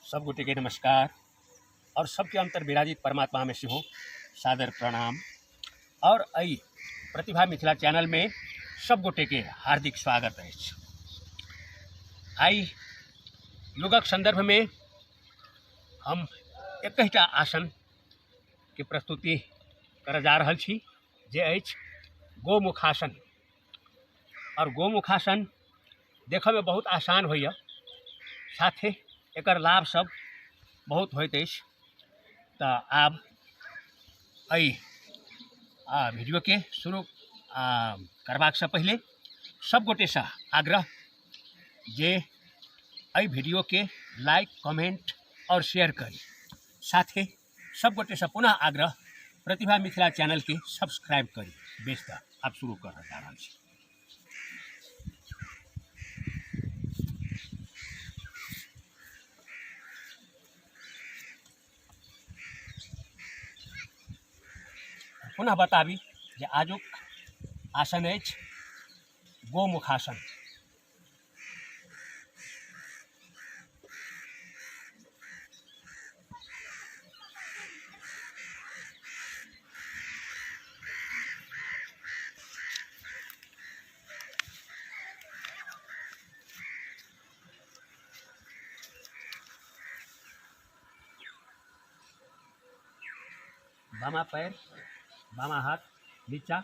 सब गोटे के नमस्कार और सबके अंतर विराजित परमात्मा में सेहो सादर प्रणाम। और एहि प्रतिभा मिथिला चैनल में सब गोटे के हार्दिक स्वागत अछि। आइ योगक संदर्भ में हम एकहिटा आसन के प्रस्तुति करऽ जा रहल छी जे अछि गोमुखासन। और गोमुखासन देखऽमे बहुत आसान होइए, साथे एकर लाभ सब बहुत होइत अछि। तऽ आब एहि वीडियोके शुरू करबाकसँ पहिले सब गोटेसँ आग्रह जे एहि वीडियोके लाइक, कमेंट और शेयर करी। साथे सब गोटेसँ पुनः आग्रह प्रतिभा मिथिला चैनलके सब्सक्राइब करी। बेस, तऽ आब शुरू करऽ जा रहल छी। पुनः बताबी जे आजुक आसन अछि गोमुखासन। बामा पैर बामा हाथ नीचा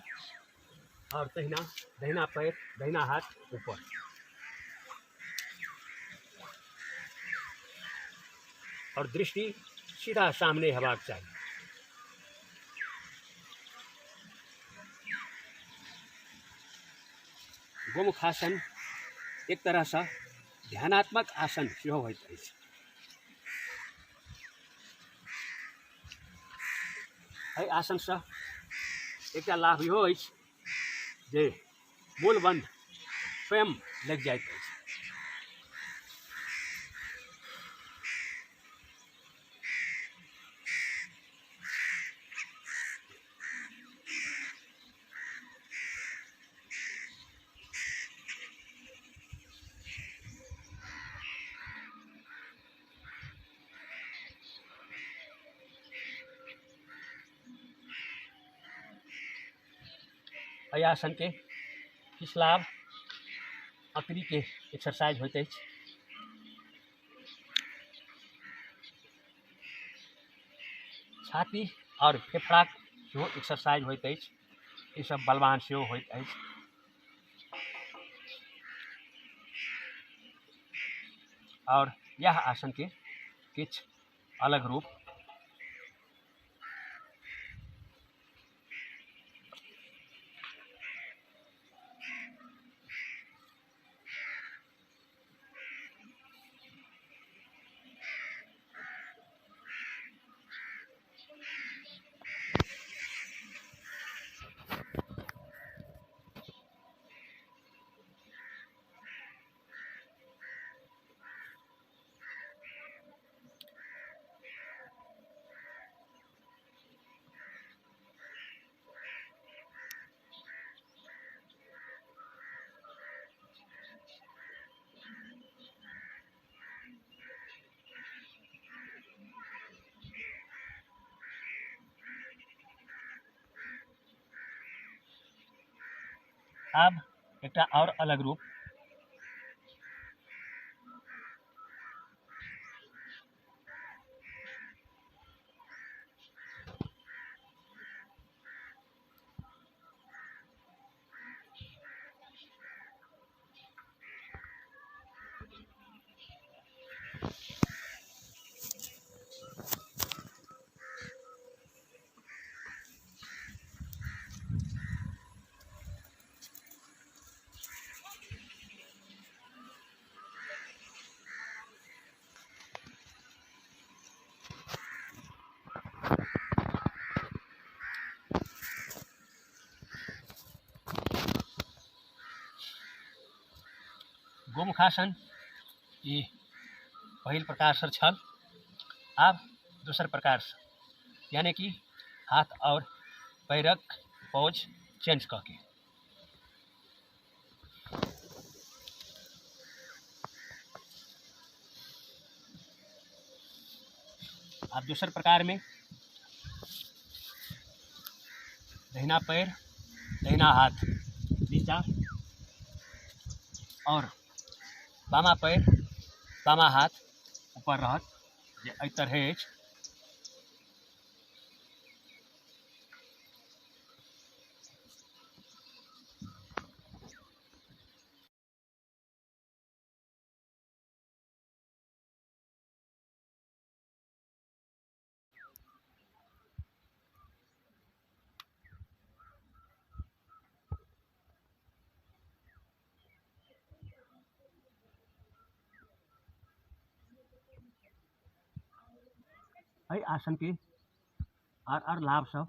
और तहिना दहिना पैर दहिना हाथ ऊपर। और दृष्टि सीधा सामने हेबाक चाही। गोमुखासन एक तरहसँ ध्यानात्मक आसन सेहो होइत अछि। एहि आसनसँ एकटा लाभ इहो अछि जे मूलबन्ध स्वयं लागि जाइत अछि। एहि आसनके किछु लाभ अतिरिक्त एक्सरसाइज होइत अछि। छाती और फेफड़ाक सेहो एक्सरसाइज होइत अछि। ई सब बलवान सेहो होइत अछि। और यह आसन के किछु अलग रूप। आब एकटा और अलग रूप। गोमुखासन ई पहिल प्रकारसँ छल, आब दोसर प्रकारसँ, यानी कि हाथ और पैरक पोज चेंज कऽ के। आब दोसर प्रकारमे दहिना पैर दहिना हाथ नीचा और बामा पैर बामा हाथ ऊपर रहत, जे एहि तरहे अछि। एहि आसन के आर लाभ सब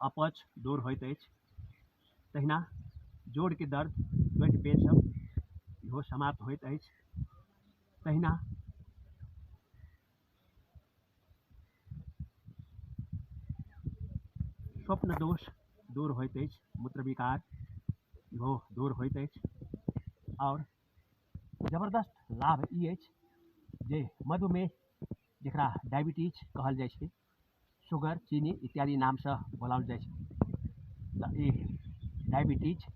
अपच दूर होइत अछि, तहिना जोड़ के दर्द ज्वाइंट पेन सब इहो समाप्त होइत अछि। तहिना स्वप्न दोष दूर होइत अछि, मूत्र विकार इहो दूर होइत अछि। और जबरदस्त लाभ ई अछि जे मधुमेह, जकरा डायबिटीज कहल जाइ छै, शुगर चीनी इत्यादि नामसँ बोलाओल जाइ छै, तऽ ई डायबिटीज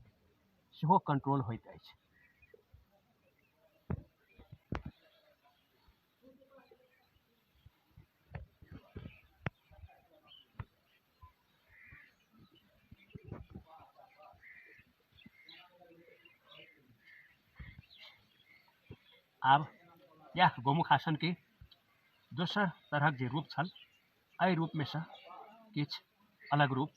सेहो कंट्रोल होइत अछि। आब यह गोमुखासन के दोसर तरहक जे रूप छल, एहि रूपमे सँ किछु अलग रूप।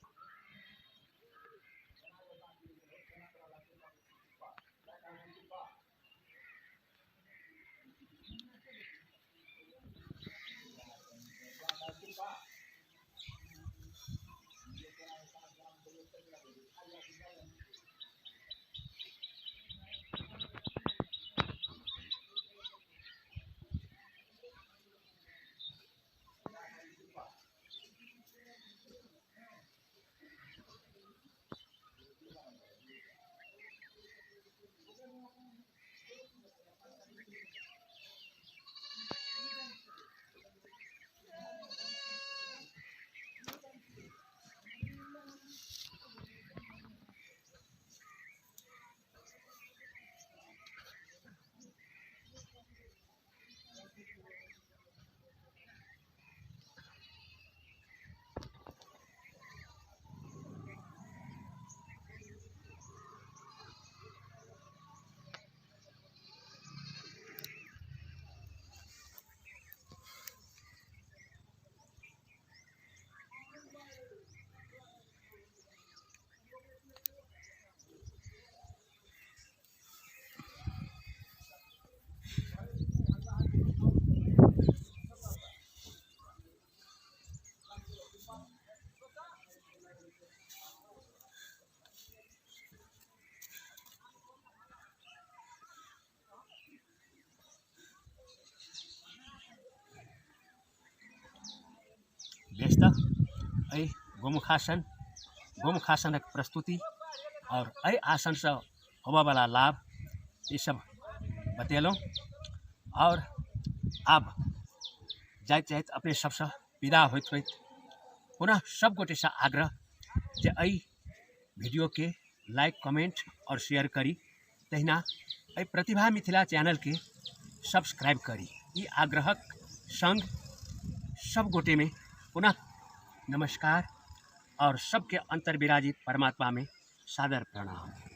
बेस तऽ एहि गोमुखासनक प्रस्तुति और एहि आसनसँ होबयवला लाभ ई सब बतेलहुँ। और आब जाइत जाइत अपने सबसँ विदा होइत होइत पुनः सब गोटेसँ आग्रह जे एहि वीडियोके लाइक कमेंट और शेयर करी, तहिना एहि प्रतिभा मिथिला चैनलके सब्सक्राइब करी। ई आग्रहक संग सब गोटे में पुनः नमस्कार और सबके अंतर्विराजित परमात्मा में सादर प्रणाम।